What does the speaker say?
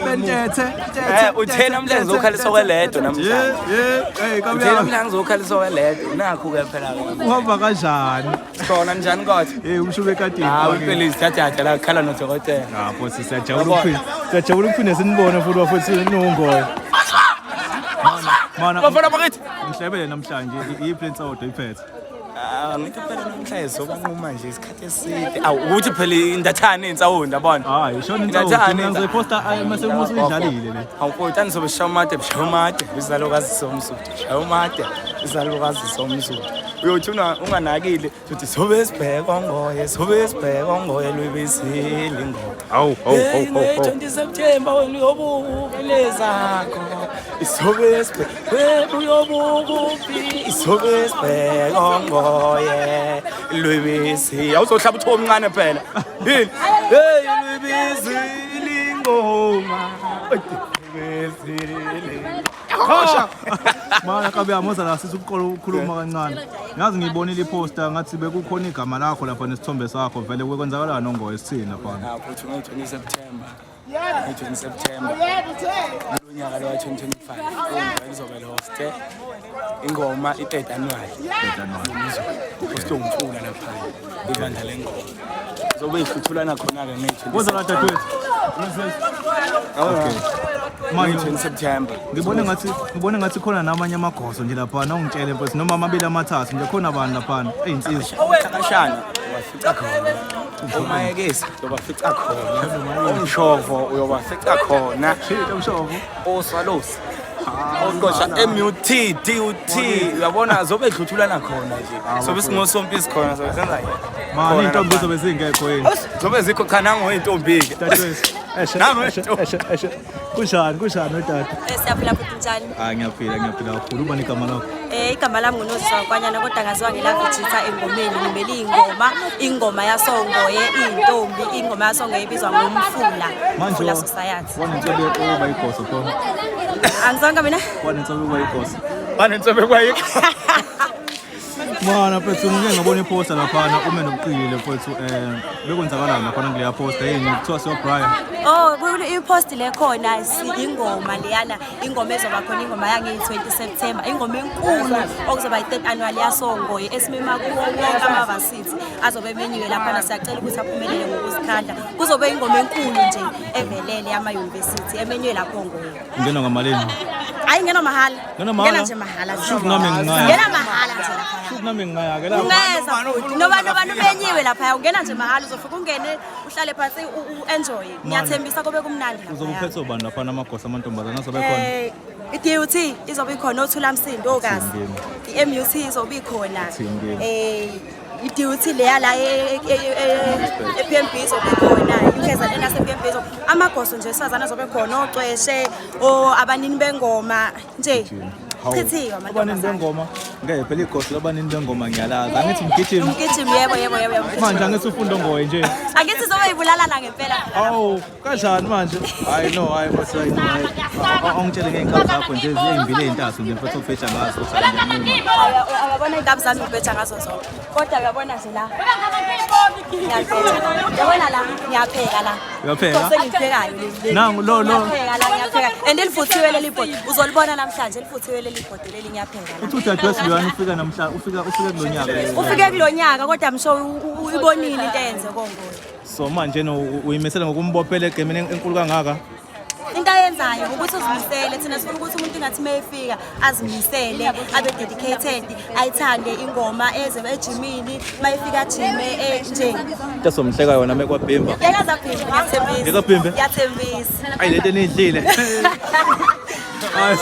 Bentethe. Uthe namhlanje ngizokhalisa okweledo namhlanje. Yeah, hey Uthe kamya. namhlanje ngizokhalisa okweledo. Nakhu ke phela. Uhamba kanjani? Sikhona njani kodwa? Hey umshube kade. Hawu impela izithathatha la kukhala nodokotela. Ah, futhi siyajabula ukuphinde. Siyajabula ukuphinde sinibone futhi bafethu nongoyo. Mana, Bafana bakithi. ngihlebele namhlanje iyiphi lensawodo iphethe? Ah, ngithi phela namhlanje sobanquma nje isikhathi eside. Awu ukuthi phela indathane insawundi yabona. Hayi, shona insawudo Indathane mina ngizoyiposta mase usuyidlalile le. Hawu mfowethu anizobe sishaya umade shaya umade izalukazi somsuthu shaya umade izalukazi somsuthu uyothi unganakile uthi sobe sibheka ngoye sobe sibheka ngoye lwibisile ingoma. Hawu, hawu, hawu, hawu. Nge-20 September wena uyobuka zakho isobe sibheka wena uyobukuphi isobe sibheka ngoye lwibisi awuzohlaba uthoba omncane phela yini hey lwibisi lingoma lwibisi. Mana kabe amoza la sithi ukuqola ukukhuluma kancane. Ngazi ngiyibonile iposter ngathi bekukhona igama lakho lapha nesithombe sakho vele kwenzakalani nongoye sithini lapha. Futhi nge-20 September, nge-20 September kulo nyaka lo wa-2025 lizobe lihoste ingoma i-third annual hoste umfula lapha ibandla lengoma zobe ihluthulana khona-ke nge-20 Woza la dadewethu. Okay. Manje 20 September. Ngibone ngathi khona namanye amagoso nje lapha ungitshele mfowethu noma amabili amathathu nje khona abantu lapha eyinsizwa. Hlakashana ubafica khona, umayekesi uyobafica khona, umshovo uyobafica khona. Shit umshovo. Oswalosi oqosha MUT DUT uyabona zobe dluthulana khona nje sobe singosompisi khona sobe senza Mani intombi zobe zingekho yini? Zobe zikho cha nango intombi ke. Dadewethu. Eshe Nango eshe eshe eshe. Kunjani kunjani dade? Siyaphila futhi, njani? Ah, ngiyaphila, ngiyaphila kakhulu. Ubani igama lakho? Igama lami nguNozizwa Nkwanyana kodwa ngaziwa ngelavijitha engomeni. Ngimele ingoma, ingoma yasongoye iy'ntombi, ingoma yasongoye ibizwa ngomfula. Manje Mfula Society. Wanensobe ukuba igoso khona. Angizonke mina. Wanensobe ukuba igoso. Banensobe kwayikho. Mana mfethu, ngike ngabona iposter laphana ume nobuqile mfethu, bekwenzakalani laphana kuleya poster yini kuthiwa siyo Brian? Oh, ipost le khona ingoma leyana, ingoma ezoba khona, ingoma yange-20 September, ingoma enkulu okuzoba i-third annual yasongoye esimema kuwo wonke amavasithi azobe emenyiwe laphana. Siyacela ukuthi aphumelele ngokuzikhandla. Kuzobe ingoma enkulu nje evelele yama-university emenywe lapho ngoye. Ngena ngamalini? Hayi, ngena mahhala. Ngena mahhala? Ngena nje mahhala nje. Shuthi nami ngingaya. Ngena mahhala nje laphaya. Shuthi nami ngingaya ke lapha. Ungeza futhi noba umenyiwe laphaya, ungena nje mahhala, uzofika ungene uhlale phansi u-enjoy. Ngiyathembisa kobe kumnandi Uzobe laphaya. uphethe ubani laphana, amagosa amantombazana azobe khona? I-DUT izobe ikhona, othula msindo okazi. Thingeni. I-MUT izobe ikhona. Thingeni. I-DUT leya la e-PMB izobe ikhona, i-UKZN yase-PMB izobe, amagoso nje esifazane azobe khona, ocweshe o abanini bengoma nje. Hawu. Chithiwe Abanini amantombazane. bengoma ngeke phela igoso labanini bengoma ngiyalazi. Angithi mgijimi? Umgijimi, yebo. Manje angithi ufunda ngoye nje. Angithi zobe ibulalana ngempela. Awu kanjani manje? Hayi no, hayi mfethu, hayi no, hayi. Awungitshele ngey'nkabi zakho nje ezimbili ey'ntathu nje mfethu obheja ngazo ukuthi hayi ngiyanquma. Uyabona iy'nkabi zami ngibheja ngazo zonke kodwa uyabona nje la ngiyabheja, uyabona la ngiyapheka la. Uyapheka? Sengiphekayo leli. Nangu, lo. Ngiyapheka la, ngiyapheka and elivuthiwe leli bhodi, uzolibona namhlanje elivuthiwe leli bhodi leli, ngiyapheka la. Uthi udadewethu loyana ufika namhla, ufike kulo nyaka. Ufike kulo nyaka kodwa msho uyibonile into eyenze kongoyo. So manje no uyimisele ngokumbophela egemini enkulu kangaka? Into ayenzayo ukuthi uzimisele. Thina sifuna ukuthi umuntu ingathi uma efika azimisele, abe dedicated, ayithande ingoma, eze ejimini, uma efika ajime nje. Into somhleka yona mekwabhimba. Ngeke azaphimbe, ngiyathembisa. Ngeke aphimbe? Ngiyathembisa. Ayi lento enidlile. Hayi.